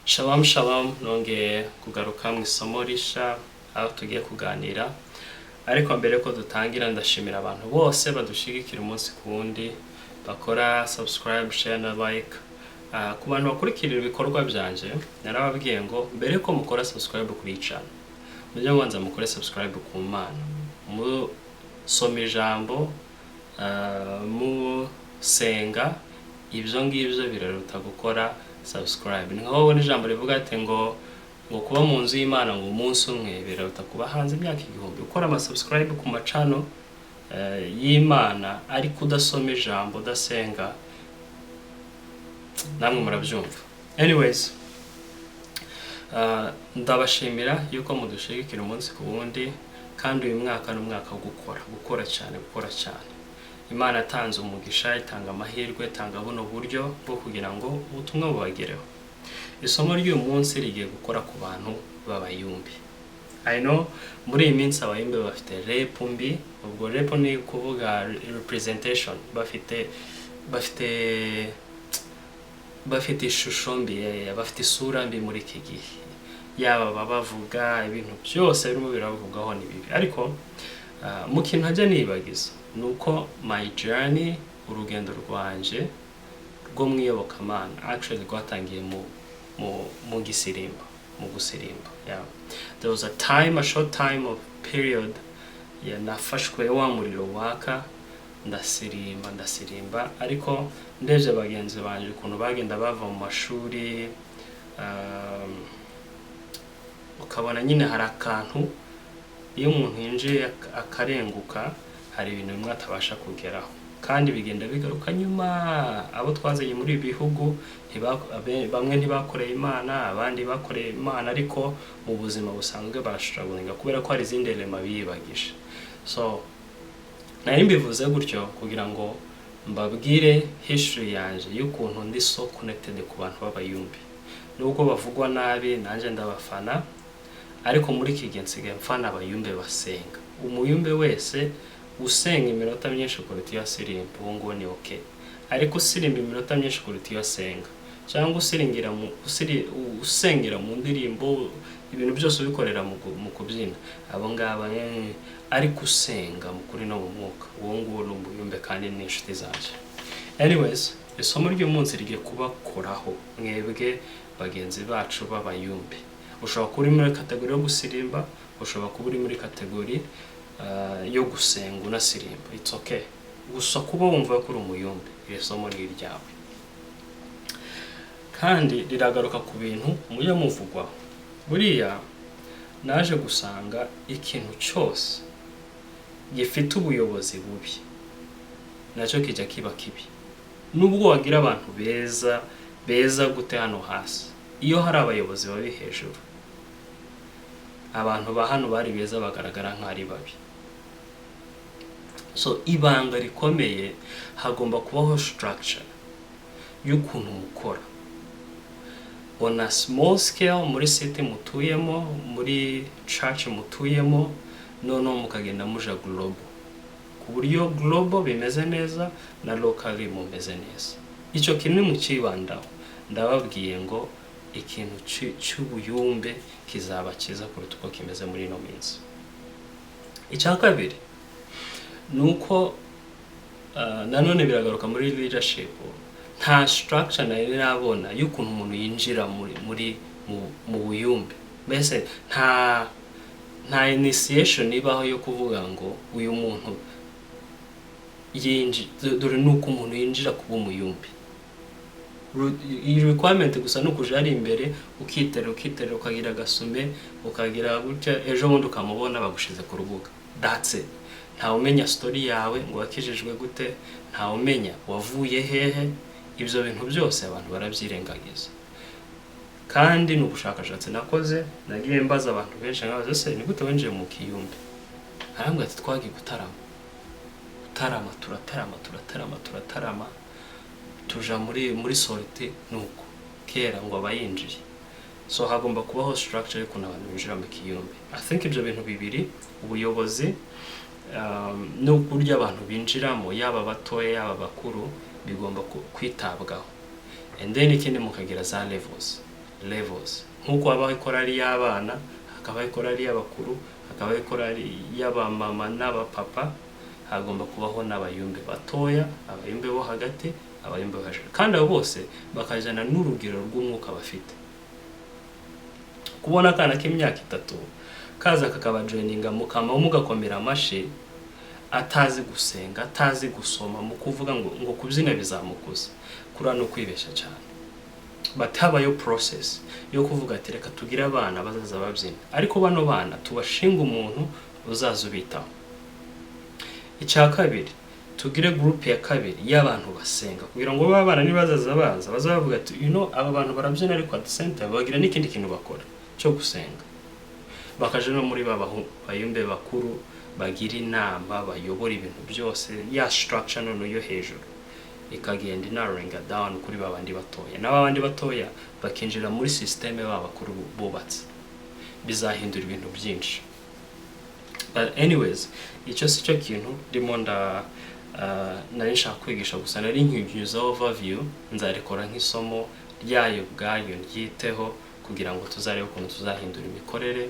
Shalom shalom, nongeye kugaruka mu isomo risha aho tugiye kuganira. Ariko mbere ko dutangira, ndashimira abantu bose badushigikira umunsi ku wundi, bakora subscribe, share na like. Ku bantu bakurikira ibikorwa byanje, narababwiye ngo mbere ko mukora subscribe kuri iyi channel, mujye mubanza mukore subscribe ku Mana, musoma ijambo, musenga. Ibyo ngibyo biraruta gukora subscribe. Ni nkaho ubona ijambo rivuga ati ngo kuba mu nzu y'Imana ngo umunsi umwe biraruta kuba hanze imyaka 1000. Gukora ama subscribe ku macano y'Imana ariko udasoma ijambo, udasenga, namwe murabyumva. Anyways, ndabashimira yuko mudushigikira umunsi ku wundi. Kandi uyu mwaka ni umwaka wo gukora, gukora cyane, gukora cyane. Imana yatanze umugisha, itanga amahirwe, itanga buno buryo bwo kugira ngo ubutumwa bubagereho. Isomo ry'uyu munsi rigiye gukora ku bantu b'abayumbi. I know muri iyi minsi abayumbi bafite rep mbi. Ubwo rep ni kuvuga representation. Bafite ishusho mbi, bafite isura mbi muri iki gihe. Yaba ababavuga, ibintu byose birimo birabavugaho ni bibi. Ariko mu kintu ntajya nibagiza ni uko my journey, urugendo rwanje rwo mu iyobokamana, actually rwatangiye mu gisirimba, mu gusirimba. Yeah. There was a time, a short time of period, yeah, nafashwe wa muriro waka, ndasirimba, ndasirimba. Ariko ndebye bagenzi banje ukuntu bagenda bava mu mashuri, ukabona nyine hari akantu iyo umuntu yinjiye akarenguka, hari ibintu bimwe atabasha kugeraho kandi bigenda bigaruka nyuma. Abo twazanye muri ibi bihugu bamwe ntibakoreye Imana, abandi bakoreye Imana, ariko mu buzima busanzwe barashoboringa kubera ko hari izindi rema biyibagije. So nari mbivuze gutyo kugira ngo mbabwire history yanjye y'ukuntu ndi so connected ku bantu b'abayumbi. Nubwo bavugwa nabi, nanjye ndabafana. Ariko muri iki gihe nsigaye mfana abayumbe basenga. Umuyumbe wese usenga iminota myinshi kuruta iyo asirimba, uwo nguwo ni okay. Ariko usirimba iminota myinshi kuruta iyo asenga, cyangwa usiringira mu usengera mu ndirimbo, ibintu byose ubikorera mu kubyina, abo ngaba ariko usenga mu kuri no mu mwuka, uwo nguwo ni umuyumbe kandi ni inshuti zanjye. Anyways, isomo ry'umunsi rigiye kubakoraho mwebwe bagenzi bacu b'abayumbe. Ushobora kuba uri muri category yo gusirimba, ushobora kuba uri muri category yo gusenga unasirimba, it's okay. Gusa kuba wumva ko uri umuyumbe, iri somo ni iryawe kandi riragaruka ku bintu mujya muvugwaho. Buriya naje gusanga ikintu cyose gifite ubuyobozi bubi nacyo kijya kiba kibi. Nubwo wagira abantu beza beza gute hano hasi, iyo hari abayobozi babi hejuru, abantu ba hano bari beza bagaragara nk'aho ari babi. So ibanga rikomeye, hagomba kubaho structure y'ukuntu mukora on a small scale muri city mutuyemo, muri church mutuyemo, noneho mukagenda muja global, ku buryo global bimeze neza na locally mumeze neza. Icyo kintu mukibandaho, ndababwiye ngo ikintu cy'ubuyumbe kizaba cyiza kuruta uko kimeze muri ino minsi. Icya kabiri ni uko nanone biragaruka muri leadership. Nta structure nari nabona y'ukuntu umuntu yinjira muri mu buyumbe. Mbese nta initiation ibaho yo kuvuga ngo uyu muntu dore nuko umuntu yinjira kuba umuyumbi. Iyi requirement gusa ni ukuja ari imbere, ukiterera, ukiterera, ukagira agasume, ukagira gutya, ejo bundi ukamubona bagushize ku rubuga. That's it. Ntawe umenya story yawe ngo wakijijwe gute, ntawe umenya wavuye hehe. Ibyo bintu byose abantu barabyirengagiza. Kandi ni ubushakashatsi nakoze, nagiye mbaza abantu benshi, nkabaza: "Ese ni gute winjiye mu kiyumbi?" Arambwira ati: "Twagiye gutarama, gutarama, turatarama, turatarama, turatarama, tuja muri sortie." Nuko kera ngo abayinjiye. So hagomba kubaho structure y'ukuntu abantu binjira mu kiyumbi. I think ibyo bintu bibiri, ubuyobozi n'uburyo abantu binjiramo, yaba abatoya yaba abakuru, bigomba kwitabwaho. And then ikindi, mukagira za levels. levels, nk'uko habaho ikorari y'abana, hakabaho ikorari y'abakuru, hakabaho ikorari y'abamama n'abapapa, hagomba kubaho n'abayumbe batoya, abayumbe bo hagati, abayumbe bo hejuru, kandi abo bose bakajyana n'urugero rw'umwuka bafite. Kubona akana k'imyaka 3 kaza kakabajoininga, mukama mugakomera amashi, atazi gusenga, atazi gusoma, mu kuvuga ngo kubyina bizamukuza, kuriya no kwibeshya cyane. But habayo process yo kuvuga ati: "Reka tugire abana bazaza babyina, ariko bano bana tubashinga umuntu uzaza ubitaho." Icya kabiri, tugire group ya kabiri y'abantu basenga, kugira ngo ba bana nibazaza baza baza bavuga ati: "Aba bantu barabyina, ariko at the same time bagira n'ikindi kintu bakora cyo gusenga." Bakaja no muri ba bayumbe bakuru bagira inama, bayobora ibintu byose, ya structure none yo hejuru ikagenda inarenga down kuri ba bandi batoya, n'aba bandi batoya bakinjira muri système ba bakuru bubatse. Bizahindura ibintu byinshi. But anyways, icyo si cyo kintu ndimo nda nari nshaka kwigisha, gusa nari nkinyuzaho overview. Nzarikora nk'isomo ryayo ubwayo, ryiteho kugira ngo tuzarebe ukuntu tuzahindura imikorere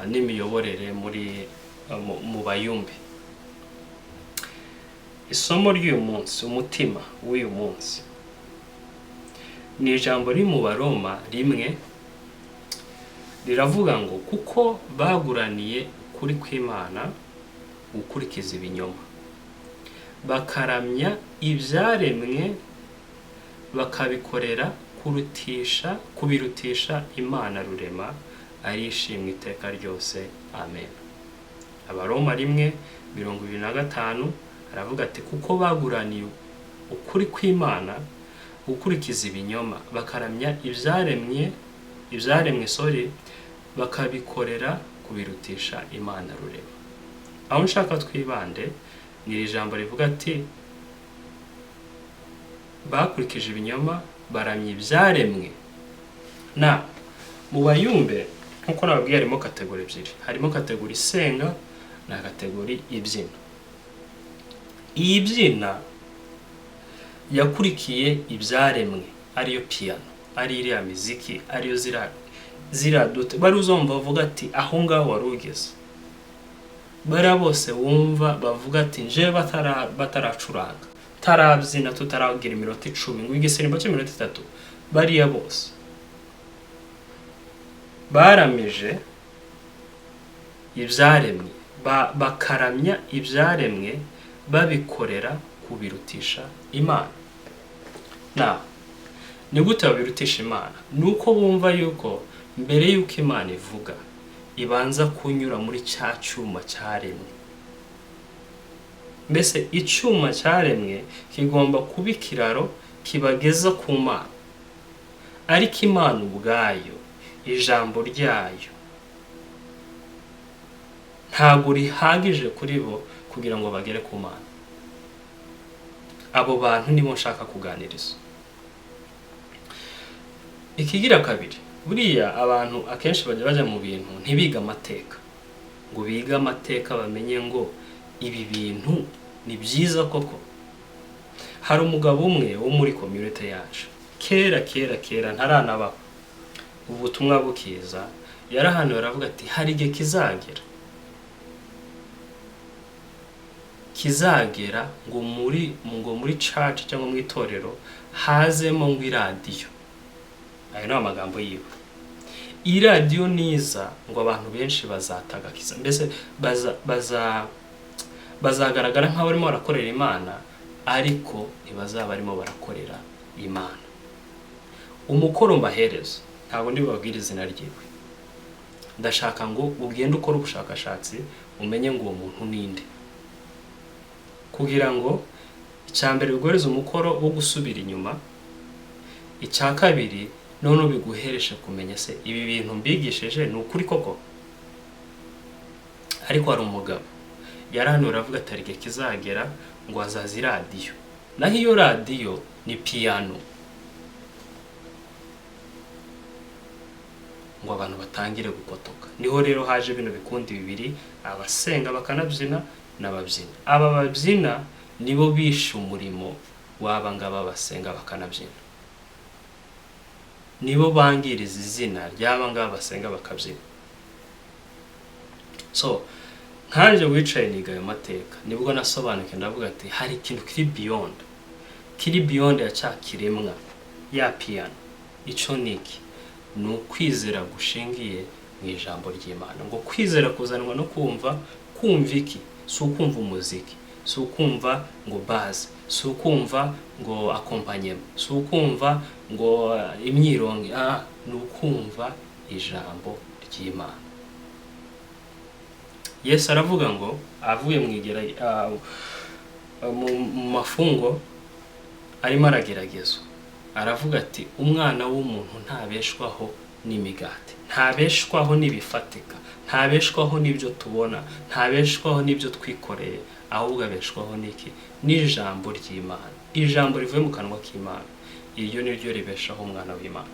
n'imiyoborere muri mu bayumbe. Isomo ry'uyu munsi, umutima w'uyu munsi, ni ijambo riri mu Baroma 1, riravuga ngo: "Kuko baguraniye ukuri kw'Imana gukurikiza ibinyoma, bakaramya ibyaremwe, bakabikorera kurutisha kubirutisha Imana rurema, ari ishimwe iteka ryose. Amen." Abaroma 1:25, aravuga ati: "Kuko baguraniye ukuri kw'Imana gukurikiza ibinyoma, bakaramya ibyaremwe, ibyaremwe, sorry, bakabikorera kubirutisha Imana rurema." Aho nshaka twibande ni iri jambo rivuga ati: "Bakurikije ibinyoma, baramya ibyaremwe." Na mu bayumbe, nk'uko nababwiye, harimo category ebyiri: harimo category isenga na category ibyina. Iyi byina yakurikiye ibyaremwe, ariyo piyano, ari iriya miziki, ariyo ziriya dute bari uzumva bavuga ati: "Aho ngaho wari ugeze." Bariya bose wumva bavuga ati: "Nje bataracuranga, tarabyina, tutaragira iminota 10, ngo igisimba cy'iminota 3," bariya bose baramije ibyaremwe, bakaramya ibyaremwe, babikorera kubirutisha Imana. Na ni gute babirutisha Imana? Ni uko bumva yuko mbere yuko Imana ivuga, ibanza kunyura muri cya cyuma cyaremwe. Mbese icyuma cyaremwe kigomba kuba ikiraro kibageza ku Mana, ariko Imana ubwayo, ijambo ryayo ntabwo rihagije kuri bo kugira ngo bagere ku Mana. Abo bantu nibo nshaka kuganiriza. Ikigira kabiri, buriya abantu akenshi bajya bajya mu bintu ntibige amateka, ngo bige amateka bamenye ngo ibi bintu ni byiza koko. Hari umugabo umwe wo muri community yacu, kera kera kera ntaranabaho, ubutumwa bukiza, yarahanuye aravuga ati: "Hari igihe kizagera ngo muri church cyangwa mu itorero hazemo ngo iradiyo." Ayo ni amagambo yiwe. Iyi radiyo niza, ngo abantu benshi bazatagakiza, mbese baza baza bazagaragara nk'aho barimo barakorera Imana, ariko ntibazaba barimo barakorera Imana. Umukoro mbahereza, ntabwo ndi bubabwire izina ryiwe. Ndashaka ngo ugende ukore ubushakashatsi, umenye ngo uwo muntu ninde, kugira ngo icya mbere biguhereze umukoro wo gusubira inyuma, icya kabiri noneho biguhereshe kumenya se ibi bintu mbigishije ni ukuri koko. Ariko hari umugabo yarahanura avuga ati: "Hari igihe kizagera ngo hazaza iradiyo," naho iyo radiyo ni piyano, ngo abantu batangire gukotoka. Niho rero haje bino bikundi bibiri, abasenga bakanabyina n'ababyina. Aba babyina nibo bishe umurimo w'aba ngaba basenga bakanabyina. Nibo bangiriza izina ry'aba ngaba basenga bakabyina. So nkanjye wicaye niga ayo mateka, nibwo nasobanukiwe, ndavuga ati hari ikintu kiri beyond ya cya kiremwa ya piyano. Icyo ni iki? Ni ukwizera gushingiye mu ijambo ry'Imana. Ngo kwizera kuzanwa no kumva. Kumva iki? Si ukumva umuziki, si ukumva ngo bass, si ukumva ngo accompagnement, si ukumva ngo imyirongi, ni ukumva ijambo ry'Imana. Yesu aravuga ngo avuye mu igera mu mafungo arimo arageragezwa, aravuga ati umwana w'umuntu ntabeshwaho n'imigati, ntabeshwaho n'ibifatika, ntabeshwaho n'ibyo tubona, ntabeshwaho n'ibyo twikoreye, ahubwo abeshwaho n'iki? N'ijambo ry'Imana. Ijambo rivuye mu kanwa k'Imana, iryo ni ryo ribeshaho umwana w'Imana.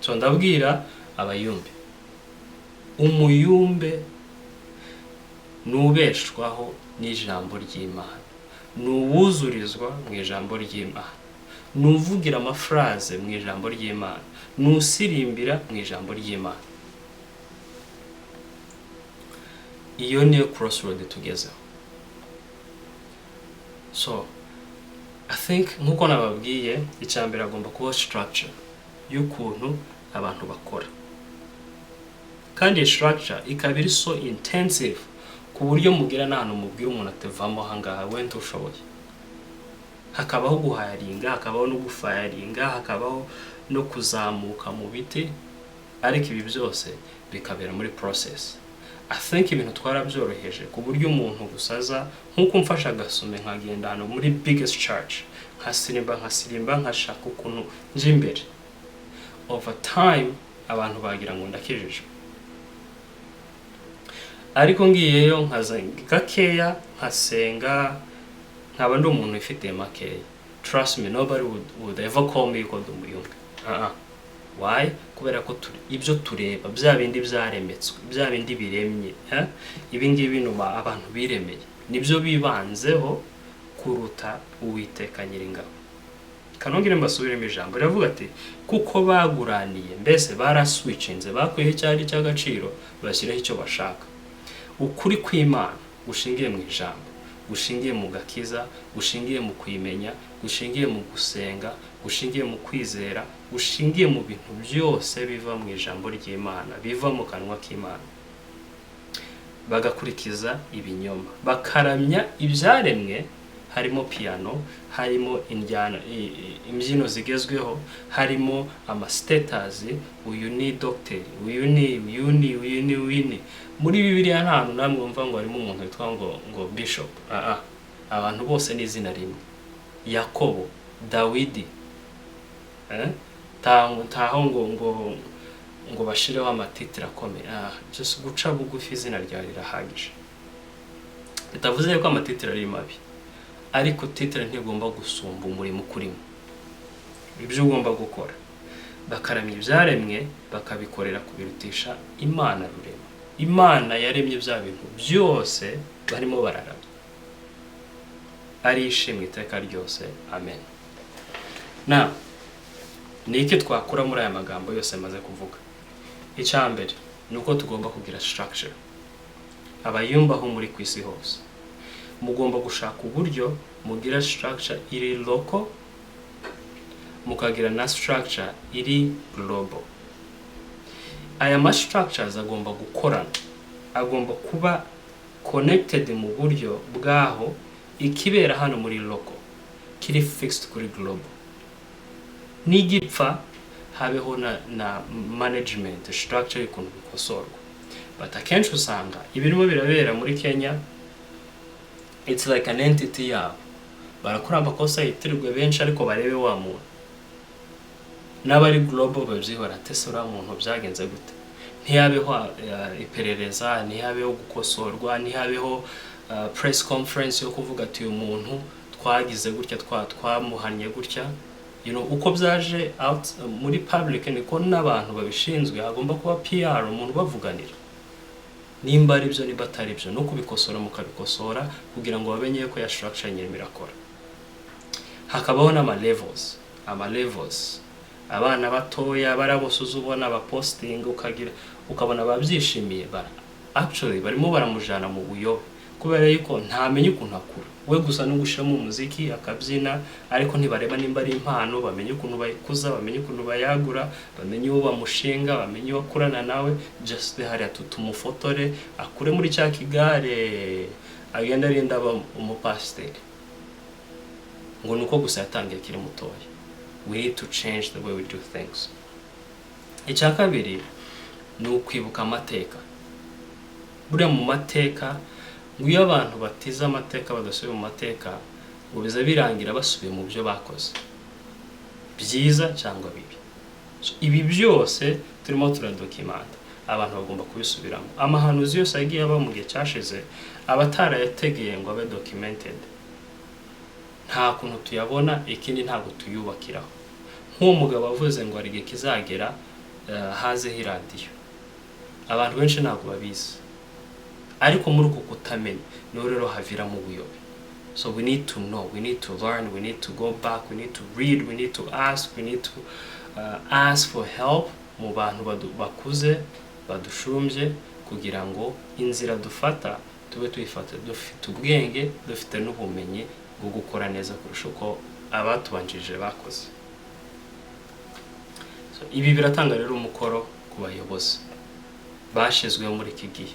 So ndabwira abayumbe, umuyumbe nubeshwaho n'ijambo ry'Imana, nuwuzurizwa mu ijambo ry'Imana, nuvugira amaphrase mu ijambo ry'Imana, nusirimbira mu ijambo ry'Imana. Iyo niyo crossroad tugezeho. So I think nkuko nababwiye, icya mbere agomba kuba structure y'ukuntu abantu bakora, kandi iyi structure ikaba iri so intensive ku buryo mugira n'ahantu mubwira umuntu ati vamo ahangaha, wenda ushoboye. Hakabaho guhiringa, hakabaho no gufiringa, hakabaho no kuzamuka mu biti, ariko ibi byose bikabera muri process. I think ibintu twarabyoroheje ku buryo umuntu gusa aza nk'uko mfashe agasume, nkagenda hano muri biggest church, nkasirimba, nkasirimba, nkashaka ukuntu nje imbere. Over time abantu bagira ngo ndakijijwe, ariko ngiyeyo nkaza gakeya, nkasenga, nkaba ndi umuntu wifitiye makeya, trust me, nobody would ever call me ko ndi umuyumbe. Why? Kubera ko ibyo tureba, bya bindi byaremetswe, bya bindi biremye, eh? Ibi ngibi numa abantu biremeye nibyo bibanzeho kuruta Uwiteka Nyiringabo. Kanongere mbasubiremo ijambo riravuga ati kuko baguraniye, mbese baraswitchinze, bakuyeho icyari cy'agaciro, bashyiraho icyo bashaka. Ukuri kw'Imana gushingiye mu ijambo, gushingiye mu gakiza, gushingiye mu kuyimenya, gushingiye mu gusenga, gushingiye mu kwizera, gushingiye mu bintu byose biva mu ijambo ry'Imana, biva mu kanwa k'Imana, bagakurikiza ibinyoma, bakaramya ibyaremwe, harimo piyano, harimo injyana, imbyino zigezweho, harimo amastatus: uyu ni dogiteri, uyu ni uyu, ni uyu, ni uyu. Ni muri Bibiliya nta hantu namwe wumva ngo harimo umuntu witwa ngo bishop. Abantu bose ni izina rimwe: Yakobo, Dawidi, eh? Ntaho ngo bashireho amatitre akomeye. Just guca bugufi, izina ryawe rirahagije. Bitavuze ko amatitre ari mabi, ariko titre ntigomba gusumba umurimo ukurimo, ibyo ugomba gukora. Bakaramya ibyaremwe, bakabikorera kubirutisha Imana rurema. Imana yaremye bya bintu byose barimo bararamya, ari ishimwe iteka ryose, amen. Na ni iki twakura muri aya magambo yose maze kuvuga? Icya mbere ni uko tugomba kugira structure. Abayumbaho muri ku isi hose, mugomba gushaka uburyo mugira structure iri local, mukagira na structure iri global. Aya ma structures agomba gukorana, agomba kuba connected mu buryo bwaho ikibera hano muri local kiri fixed kuri global, n'igipfa habeho na management structure y'ukuntu bikosorwa. But akenshi usanga ibirimo birabera muri Kenya, it's like an entity yabo, barakora amakosa yitirirwe benshi, ariko barebe wa muntu n'abari global babyihora ate se, uriya muntu byagenze gute? Ntihabeho iperereza, ntihabeho gukosorwa, ntihabeho press conference yo kuvuga ati uyu muntu twagize gutya, twamuhannye gutya. Uko byaje out muri public niko n'abantu babishinzwe hagomba kuba PR, umuntu ubavuganira, nimba ari byo, nimba atari byo, no kubikosora mukabikosora, kugira ngo bamenye ko ya structure nyine irakora. Hakabaho n'ama levels, ama levels. Abana batoya bariya bose uza ubona bapostinga, ukagira ukabona babyishimiye, bara actually barimo baramujana mu buyobe, kubera yuko ntamenya ukuntu akura. We gusa no gushyiramo umuziki akabyina, ariko ntibareba nimba ari impano, bamenye ukuntu bayikuza, bamenye ukuntu bayagura, bamenye uwo bamushinga, bamenye uwo akurana nawe. Just hariya tumufotore akure muri cya kigare, agenda arinda aba umupasiteri, ngo ni uko gusa yatangiye akiri mutoya. We need to change the way we do things. Icya kabiri ni ukwibuka amateka. Buriya mu mateka, ngo iyo abantu batize amateka, badasubiye mu mateka, ngo biza birangira basubiye mu byo bakoze, byiza cyangwa bibi. So, ibi byose turimo turadocumenta, abantu bagomba kubisubiramo. Amahanuzi yose yagiye aba mu gihe cyashize, abatarayategeye ngo abe documented, nta kuntu tuyabona. Ikindi, ntabwo tuyubakiraho. Nk'uwo mugabo wavuze ngo hari igihe kizagera hazeho iradiyo, abantu benshi ntabwo babizi, ariko muri uku kutamenya niho rero haviramo ubuyobe. So we need to know, we need to learn, we need to go back, we need to read, we need to ask, we need to ask for help mu bantu bakuze badushumbye, kugira ngo inzira dufata tube tuyifata dufite ubwenge, dufite n'ubumenyi bwo gukora neza kurusha uko abatubanjirije bakoze. So, ibi biratanga rero umukoro ku bayobozi bashyizweho muri iki gihe,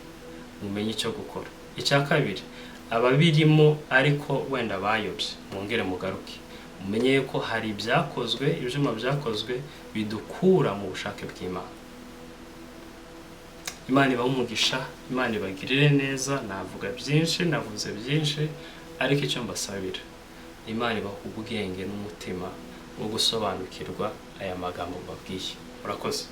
mumenye icyo gukora. Icya kabiri, ababirimo ariko wenda bayobye, mwongere mugaruke, mumenye ko hari ibyakozwe, ibyuma byakozwe bidukura mu bushake bw'Imana. Imana ibahe umugisha, Imana ibagirire neza. Navuga byinshi, navuze byinshi, ariko icyo mbasabira, Imana ibaha ubwenge n'umutima wo gusobanukirwa aya magambo mbabwiye. Murakoze.